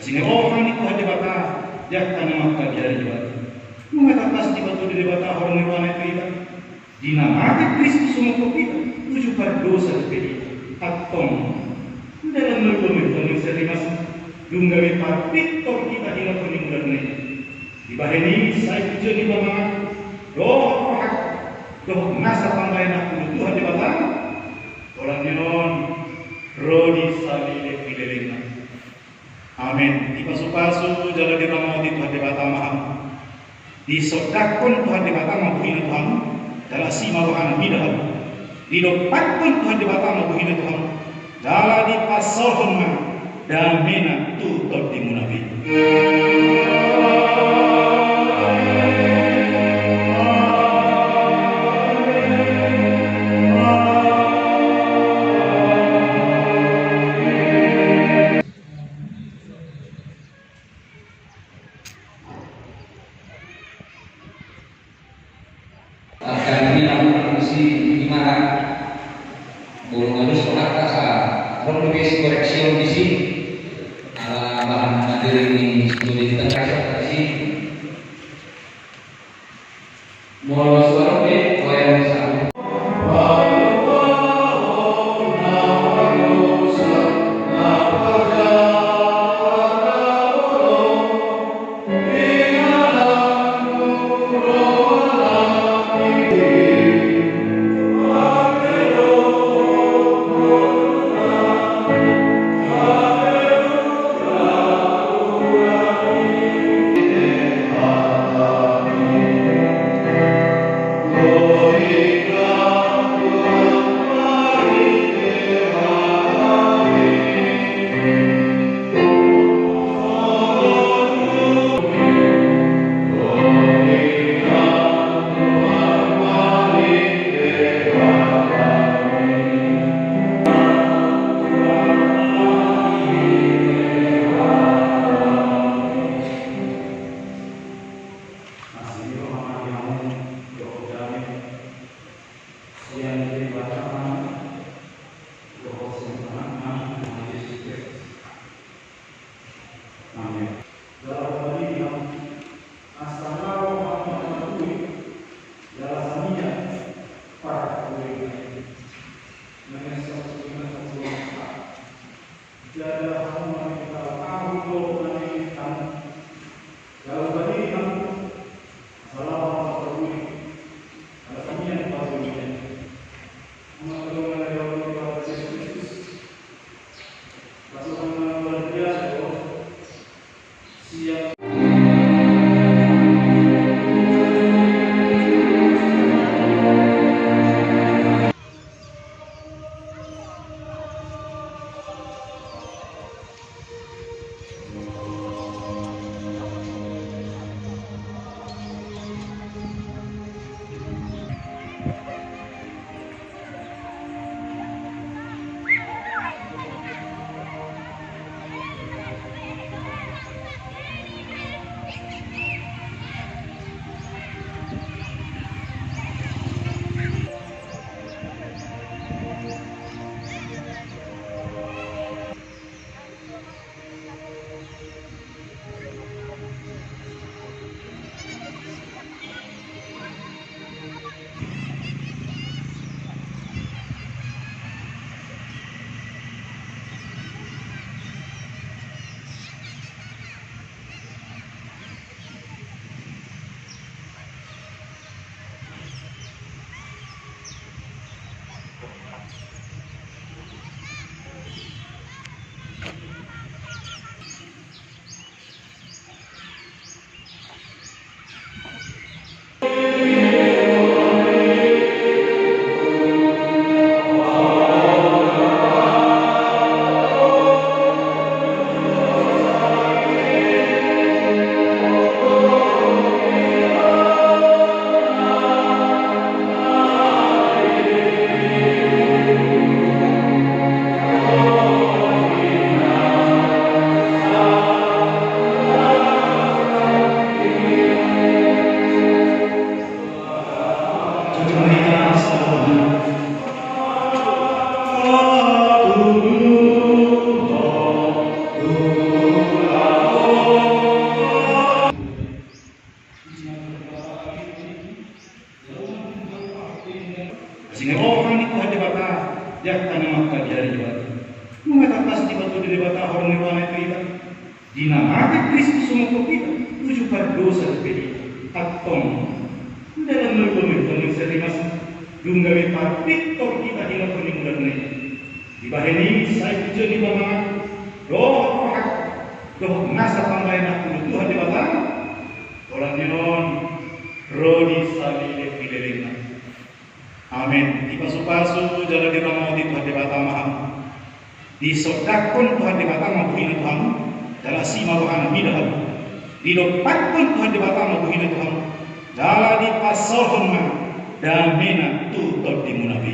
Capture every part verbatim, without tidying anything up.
Ni roha ni Tuhan Debata, di angka na mangkabiari Debata. Nunga tangkas dipatudu Debata horong ni rohana tu hita. Di na mate Kristus manungkun hita, uju pardosa dope hita. Antong. Dalan na uli do i, Tuhan, muse rimas. Dung gabe parpintor hita di na uli ni mula na i. Dibahen i sai pujion ni pamangan. Dohot roha. Dohot nasa pambahenanku tu Tuhan Debata. Holan ni on. Ro di saleleng ni lelengna. Amen. Dipasupasu jala diramoti Tuhan Debata ma hamu. Disondangkon Tuhan Debata ma bohina tu hamu, jala asi ma rohana mida hamu. Didompakkon Tuhan Debata ma bohina tu hamu, jala dipasaorhon ma damena tu tondimuna be. Angka na hurang disi, ima ra. Molo ngalus rohanta, asa ro dope si koreksi on disi. Ala bahan materi ni studi di tengah disi. Molo suara pe, koyang sa. Amen. Jala hupaboa hamu, asa laho hamu marhabue, jala sian parhabue na masa tu masa tu masa. Jala hamu marhabue, jala hamu. Jala hupaboa hamu, asa laho hamu marhabue, jala sian parhabue. Umat Tuhan na dihormati Tuhan Yesus Kristus. Siningoran ni Tuhan Debata, di angka na mangkaliari Debata. Nunga tangkas dipatudu Debata horong ni rohana tu hita. Di na mate Kristus sumongkop hita, uju pardosa dope hita. Antong. Dalan na uli do i, dalan na sarimas. Dung gabe parpintor hita di na porlu mudar na i. Dibahen i sai pujion ni pamangan, dohot roha, dohot nasa pambahenanku tu Tuhan Debata. Holan ni on, ro di saleleng ni lelengna. Amen. Dipasupasu jala diramoti Tuhan Debata ma hamu. Disondangkon Tuhan Debata ma bohina tu hamu, jala asi ma rohana mida hamu. Didompakkon Tuhan Debata ma bohina tu hamu, jala dipasaorhon ma damena tu tondimuna be.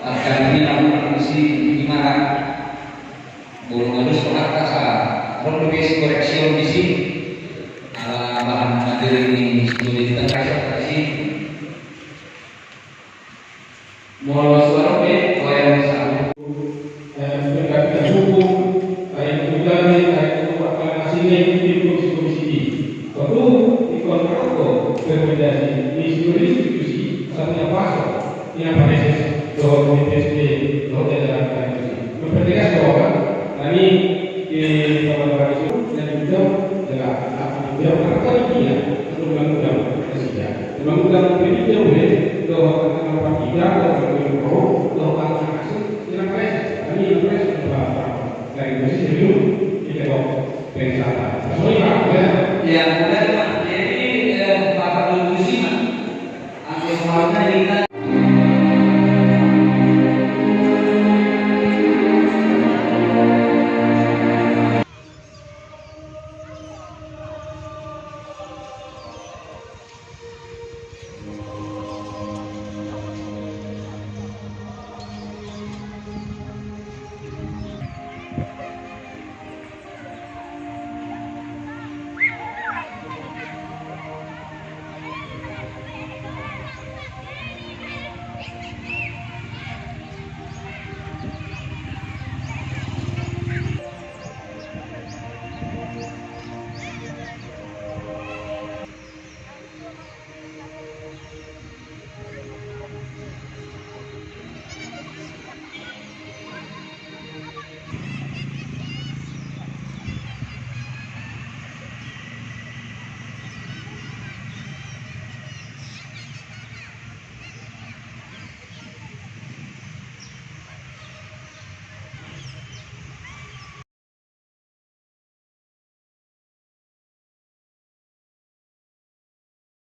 Angka na nian, hamu na mangisi, ima ra. Molo mandos rohanta, asa adong dope sikoreksion disi. Ala bahan materi ni sikola di tangkas disi. Molo suara pe, wayang sabu. Eh, pendapat hukum, kayak pendapat, kayak pendapat, kayak aslinya itu di komisi-komisi ini. Tentu, di kontrak itu, rekomendasi, di institusi, satunya pasok, yang pakai